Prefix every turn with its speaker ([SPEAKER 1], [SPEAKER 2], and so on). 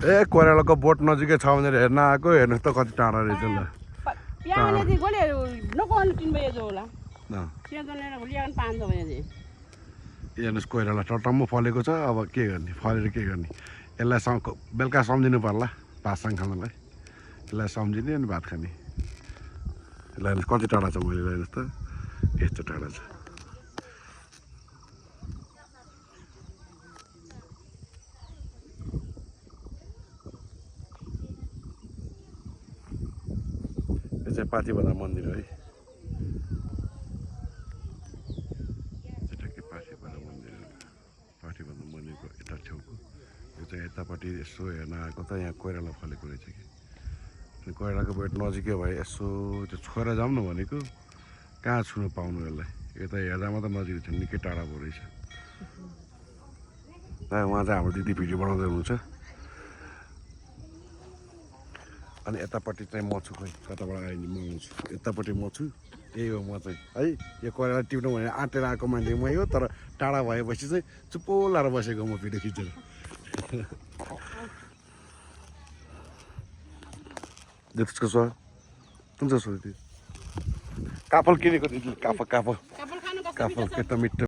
[SPEAKER 1] ए कोइरालाको बोट नजिकै छ भनेर हेर्न आएको हेर्नुहोस् त कति टाढा रहेछ ल हेर्नुहोस् कोइराला टटम्म फलेको छ अब के गर्ने फलेर के गर्ने यसलाई बेलुका सम्झिनु पर्ला भातसँग खानलाई यसलाई सम्झिने अनि भात खाने यसलाई हेर्नुहोस् कति टाढा छ मैले हेर्नुहोस् त यस्तो टाढा छ यो चाहिँ पाथिभन्दा मन्दिर है पाथिभन्दा मन्दिरको यता छेउको यो चाहिँ यतापट्टि यसो हेर्न आएको त यहाँ कोइराला फलेको रहेछ कि अनि कोइरालाको बोट नजिकै भए यसो त्यो छोएर जाऊँ न भनेको कहाँ छुनु पाउनु यसलाई यता हेर्दा मात्रै नजिक छ निकै टाढा पो रहेछ उहाँ चाहिँ हाम्रो दिदी भिडियो बनाउँदै हुनुहुन्छ अनि यतापट्टि चाहिँ म छु खोइ कताबाट आयो नि म आउँछु यतापट्टि म छु यही हो म चाहिँ है यो कोइराला टिप्नु भने आँटेर आएको मान्छे मै हो तर टाढा भएपछि चाहिँ चुप्पो लाएर बसेको म भिडियो खिचेर त्यसको स्वाद तुमचा स्वाद काफल किनेको दिदी काफल के त मिठो